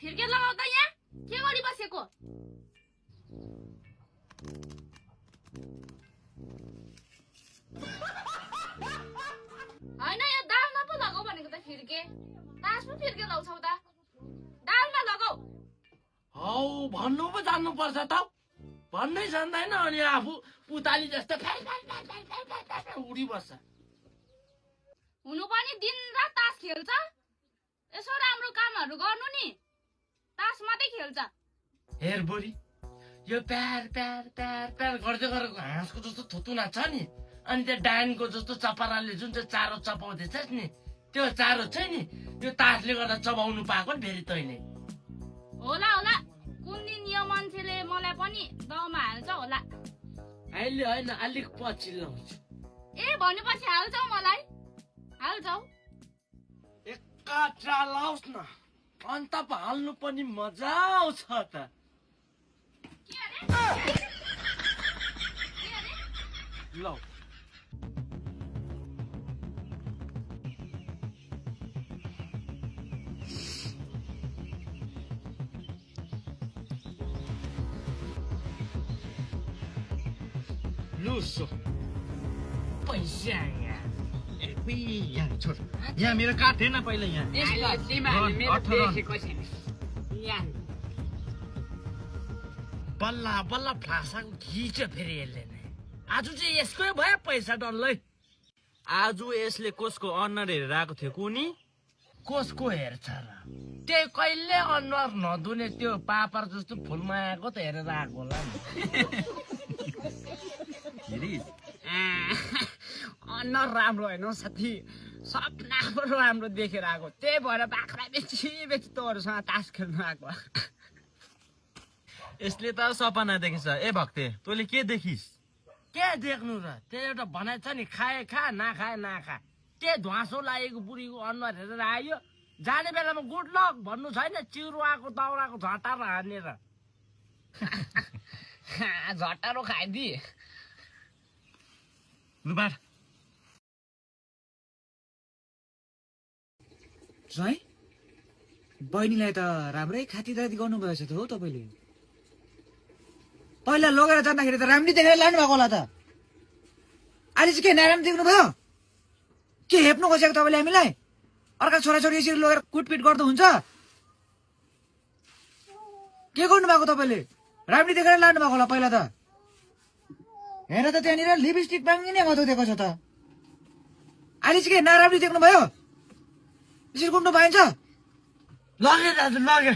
फिर्के लगाउँदा यहाँ के गरी बसेको? हैन यो दालमा पो लगाऊ भनेको त फिर्के। तास पो फिर्के लाउँछौ त। दालमा लगाऊ। हौ भन्नु पो जान्नु पर्छ त। भन्नै जान्दैन अनि आफू पुताली जस्तो उडी बस्छ। हुनु पनि दिनरात तास खेल्छ। यसो राम्रो कामहरु गर्नु नि। तास मात्रै खेल्छ। हेर बुढी यो प्यार प्यार प्यार प्यार गर्दै गरेको हाँसको जस्तो थुतुना छ नि अनि त्यो डायनको जस्तो चपराले जुन चाहिँ चारो चपाउँदैछस् नि त्यो चारो चाहिँ नि यो तासले गर्दा चबाउनु पाएको नि फेरि तैँले। होला होला कुन दिन यो मान्छेले मलाई पनि दाउमा हाल्छ होला। अहिले होइन अलिक पछि लाउँछु। ए भनेपछि हाल्छौ मलाई? हाल्छौ? एकाट्रा लाओस् न अन्त पो हाल्नु पनि मजा आउँछ त। के अरे? लौ लुसो पैसा यहाँ यहाँ छोड यहाँ मेरो कार्ड थिएन पहिला यहाँ बल्ल बल्ल फ्लासाको खिच्यो फेरि यसले नै। आज चाहिँ यसकै भयो पैसा डल्लै। आज यसले कसको अनुहार हेरेर आएको थियो कुनी कसको हेर्छ र त्यही कहिले अनुहार नधुने त्यो पापर जस्तो फुलमा आएको त हेरेर आएको होला नि। अनुहार राम्रो होइन साथी सपना पनि राम्रो देखेर आएको त्यही भएर बाख्रा बेची बेची तँहरूसँग तास खेल्नु आएको। यसले त सपना देखेछ। ए भक्ते तैँले के देखिस्? के देख्नु र त्यो एउटा भनाइ छ नि खाए खा नखाए नखा। के ध्वासो लागेको बुढीको अनुहार हेरेर आयो जाने बेलामा गुड लक भन्नु छैन चिउरुवाको दाउराको झटारो हानेर। झट्टारो खाइदिए लुबार है बहिनीलाई त राम्रै खातिरदारी गर्नुभएछ त हो तपाईँले। पहिला लगेर जाँदाखेरि त राम्ररी देखेर लानु भएको होला त। अहिले चाहिँ के नराम्रो देख्नुभयो? के हेप्नु खोजेको तपाईँले हामीलाई? अर्का छोराछोरी यसरी लगेर कुटपिट गर्दा हुन्छ? के गर्नुभएको तपाईँले? राम्ररी देखेर लानु भएको होला पहिला त। हेर त त्यहाँनिर लिपस्टिक माग्ने माधव दिएको छ त। अहिले चाहिँ के नराम्ररी देख्नुभयो? यसरी कुट्नु पाइन्छ? लगे दाजु लगे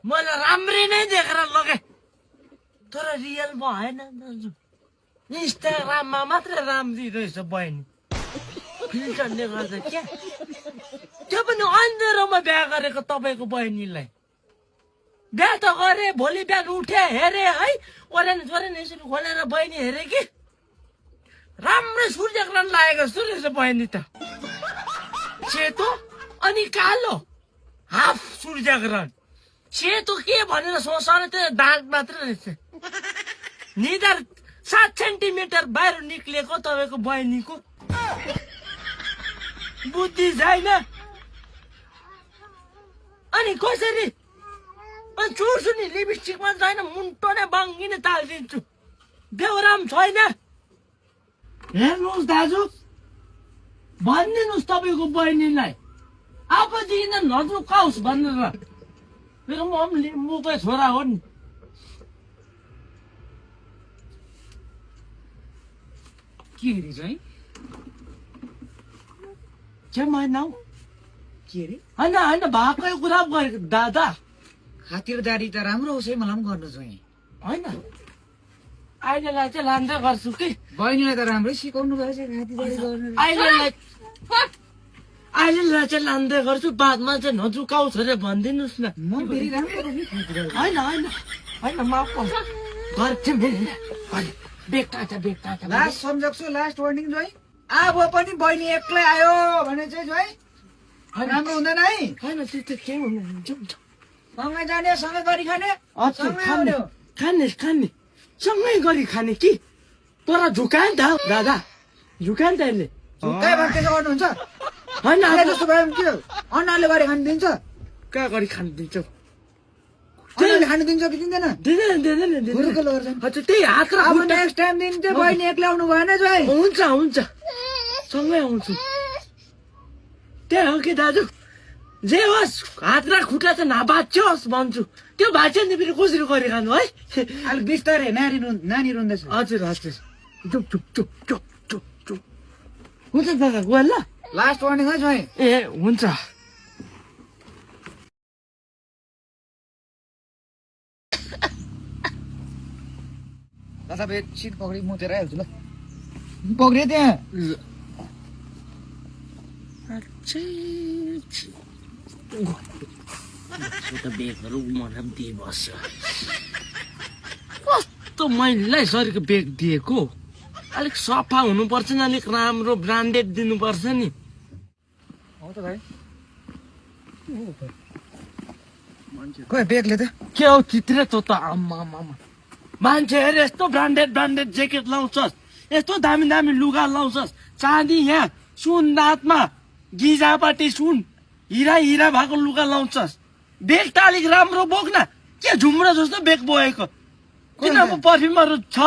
मैले राम्रै नै देखेर लगे तर रियल भएन दाजु। इन्स्टाग्राममा मात्रै राम्री रहेछ बहिनी फिल्टरले गर्दा क्या। त्यो पनि अन्धेरोमा बिहा गरेको तपाईँको बहिनीलाई बिहा त गरे भोलि बिहान उठे हेरे है ओरेन छोरेन यसरी खोलेर बहिनी हेरे कि राम्रै सूर्यग्रहण लागेको जस्तो रहेछ बहिनी त। सेतो अनि कालो हाफ सूर्यग्रहण। सेतो के भनेर सोच्छ त्यो दाग मात्रै रहेछ। निधार 7 सेन्टिमिटर बाहिर निक्लेको तपाईँको बहिनीको बुद्धि छैन। अनि कसरी अनि चुर्छु नि लिपस्टिकमा छैन मुन्टो नै बाङ्गिने तालिदिन्छु। बेहोराम छैन। हेर्नुहोस् दाजु भनिदिनुहोस् तपाईँको बहिनीलाई आफूदेखि नझुकाओस् भनेर। मेरो मम लिम्बूकै छोरा हो नि। के अरे चाहिँ के महिना के अरे होइन होइन भएकै कुरा गरेको दादा। खातिरदारी त राम्रो होस् है मलाई पनि गर्नु चाहिँ। होइन अहिलेलाई चाहिँ लाँदै गर्छु कि बहिनीलाई त राम्रै सिकाउनु भएछ खातिरदारी गर्नु। अहिलेलाई चाहिँ लाँदै गर्छु बादमा चाहिँ नझुकाओस् अरे भनिदिनुहोस् न। म फेरि राम्रो हो नि खातिरदारी। होइन होइन होइन माफ गर्थेँ बेकार छ बेकार छ। लास्ट सम्झाउँछु लास्ट वार्निङ जोइ अब पनि बहिनी एक्लै आयो भने चाहिँ जोइ राम्रो हुँदैन है। होइन त्यो त के हुनुहुन्छ सँगै जाने सँगै गरी खाने सँगै आउने हो। खाने खाने सँगै गरी खाने कि तर झुकायो नि त दादा झुकायो नि त यसले। झुक्काइ भएर त्यसो गर्नुहुन्छ? होइन जस्तो भयो भने के हो? अन्नाले गरी खानु दिन्छ? कहाँ गरी खानु दिन्छ अलिअलि खानु दिन्छ कि दिँदैन दिँदैन दिँदैन दिँदैन हुरुक्क लगेर जानु। हजुर त्यही हात र अब खुट्टा नेक्स्ट टाइम दिन चाहिँ बहिनी एक्लै आउनु भएन जोइ हुन्छ हुन्छ सँगै आउँछु त्यही हो कि दाजु जे होस् हात र खुट्टा चाहिँ नबाच्योस् भन्छु त्यो भाँच्यो नि फेरि कसरी गरी खानु है अलिक बिस्तारै नानी रुन्दैछ हजुर हजुर चुप चुप चुप चुप चुप चुप हुन्छ दादा गयो ल लास्ट वार्निङ है जोइ ए हुन्छ तपाईँ सिट पक्रि मुतेर आइहाल्छु ल पक्रियो त्यहाँ बेगहरू मलाई दिइबस्छ कस्तो मैलै सरीको बेग दिएको अलिक सफा हुनुपर्छ नि अलिक राम्रो ब्रान्डेड दिनुपर्छ नि हो त भाइ खोइ बेगले त के हो चित्रे त आम्मा मान्छेहरू यस्तो ब्रान्डेड ब्रान्डेड ज्याकेट लाउँछस् यस्तो दामी दामी लुगा लाउँछस् चाँदी यहाँ सुन रातमा गिजापट्टि सुन हिरा हिरा भएको लुगा लाउँछस् बेग त अलिक राम्रो बोक्न के झुम्रो जस्तो बेग बोकेको किन अब पर्फ्युमहरू छ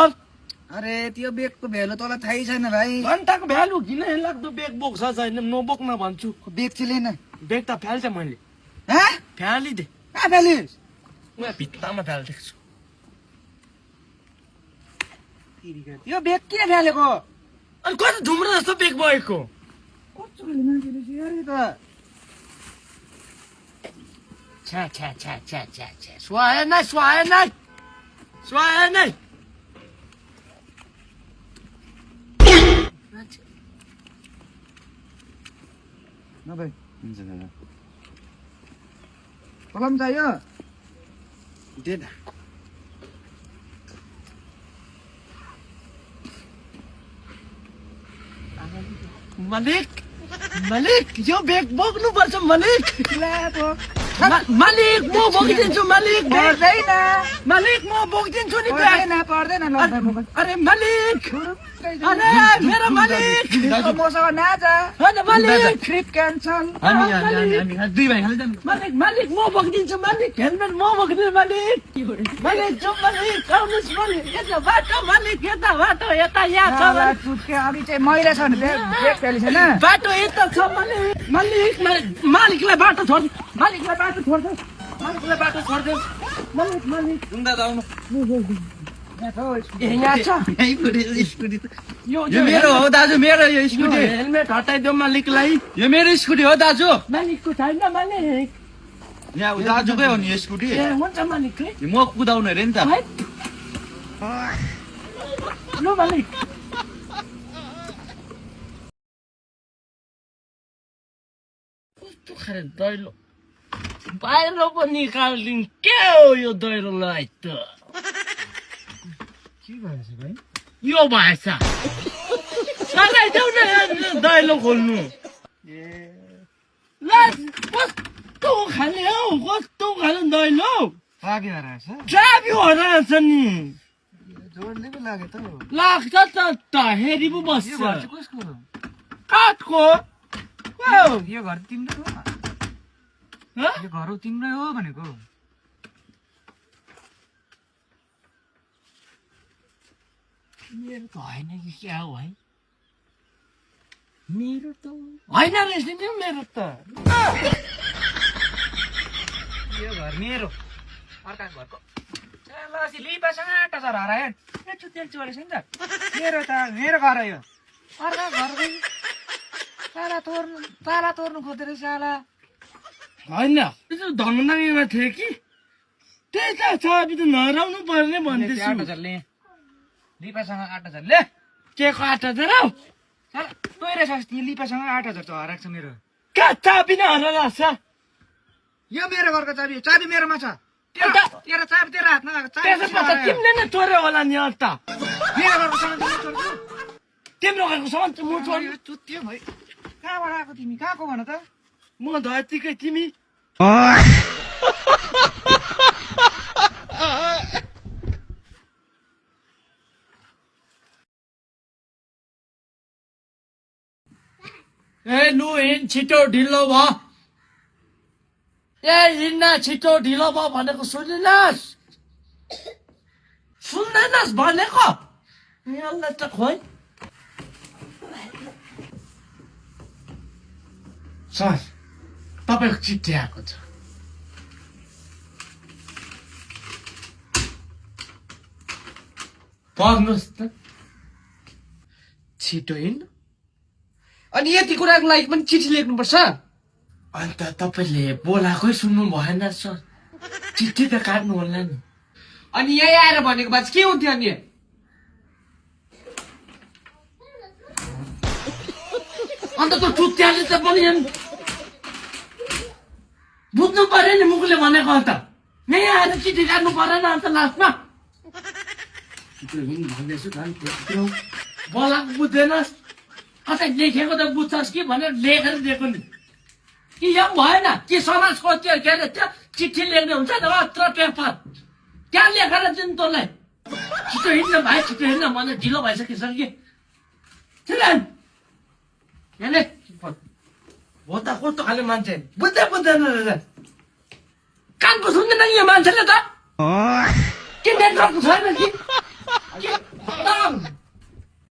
अरे त्यो बेगको भ्यालु तँलाई थाहै छैन भाइ घन्टाको भ्यालु किन लाग्दो बेग बोक्छ छैन नबोक्न भन्छु बेग चाहिँ लिएन बेग त फ्याल्छ मैले हँ फ्यालिदे कहाँ फ्यालिस् उहाँ भित्तामा फ्यालिदिएको छु यो बेग किन फ्यालेको अनि कति झुम्रो जस्तो बेग बोकेको कचोले मान्छेले सिगारे त छ्या छ्या छ्या छ्या छ्या छ्या स्वाएन स्वाएन स्वाएन न भाइ कलम चाहियो दे न मलिक मलिक यो बेग बोक्नुपर्छ मलिक मालिक म बोकिदिन्छु मालिक पर्दैन मालिक म बोकिदिन्छु नि पर्दैन पर्दैन अरे मालिक अरे मेरो मालिक मसँग नाच होइन मालिक ट्रिप क्यान्सल दुई भाइ खालि मालिक मालिक म बोकिदिन्छु मालिक हेलमेट म बोकिदिन्छु मालिक मालिक जाउँ मालिक आउनुहोस् मालिक यता बाटो मालिक यता बाटो यता यहाँ छ चुटके अघि चाहिँ मैला छ भने बेग फ्याली छैन बाटो यता छ मालिक मालिक मालिकलाई बाटो छोड् मालिकलाई बाटो छोड्छ मालिकलाई बाटो छोड्छ मालिक मालिक यहाँ छ यो मेरो हो दाजु मेरो यो स्कुटी हेलमेट हटाइदियो मालिकलाई यो मेरो स्कुटी हो दाजु मालिकको छैन मालिक यहाँ दाजुकै हो नि यो स्कुटी ए हुन्छ मालिकले म कुदाउनु अरे नि त ल मालिक कस्तो खाले दैलो बाहिर पो निकालिदिन् के हो यो दैलोलाई त के भएछ भाइ यो भएछ सघाइदेऊ न दैलो खोल्नु ल कस्तो खाले हौ कस्तो खाले दैलो चाबी हराएछ चाबी हराएछ नि जोडले पो लाग्यो त लाग्छ त हेरी पो बस्छ यो घर चाहिँ कसको हो काठको यो घर तिम्रो हो ह? यो घर हो तिम्रै हो भनेको मेरो त होइन कि क्या हो है मेरो त होइन रहेछ नि मेरो त यो घर मेरो अर्का घरको ल अस्ति लिपासँग 8,000 हरायो एकचोटि तेल चोरेछ नि त मेरो घर हो यो अर्का घरको ताला तोर्नु खोज्दो रहेछ साला होइन त्यो धङ्नामा थिएँ कि त्यही त चाबी त नहराउनु पर्ने भन्दैछु 8,000 ले लिपासँग 8,000 ले के को 8,000 हौ साला तोइ रहेछ अस्ति लिपासँग 8,000 त हराएको छ मेरो कहाँ चाबी नै हराएको छ यो मेरो घरको चाबी मेरोमा छ तेरो चाबी तेरो हातमा त्यसो त तिमीले नै चोर्यो होला नि अन्त मेरो घरको सामान तिमीले चोर्छौ? तिम्रो घरको सामान चाहिँ म चोर्यो चुत्यो भाइ कहाँबाट आएको तिमी कहाँको भन त म धरतीकै तिमी ए लु हिँड छिटो ढिलो भयो ए हिँड्न छिटो ढिलो भयो भनेको सुनिनस् सुन्दैनस् भनेको यहाँलाई त खोइ सर तपाईँको चिठी आएको छ पढ्नुहोस् त छिटो हिँड्नु अनि यति कुराको लागि पनि चिठी लेख्नुपर्छ अन्त तपाईँले बोलाएकै सुन्नु भएन सर चिठी त काट्नु होला नि अनि यही आएर भनेको भए चाहिँ के हुन्थ्यो अनि अन्त त्यो चुत्याले त पनि बुझ्नु पर्यो नि मुखले भनेको अन्त यहीँ आएर चिठी काट्नु परेन अन्त लास्टमा भन्दैछु बोलाएको बुझ्दैनस् कतै लेखेको त बुझ्छस् कि भनेर लेखेर दिएको नि कि यो भएन कि समाजको त्यो के अरे त्यो चिठी लेख्ने हुन्छ नि अत्र पेपर त्यहाँ लेखेर दिनु तँलाई छिटो हिँड्न भाइ छिटो हिँड्न भने ढिलो भइसकिसक्यो कि हो त कस्तो खाले मान्छे बुझ्दैन रहेछ कानको सुन्दैन यो मान्छेले त के नेटवर्क छैन कि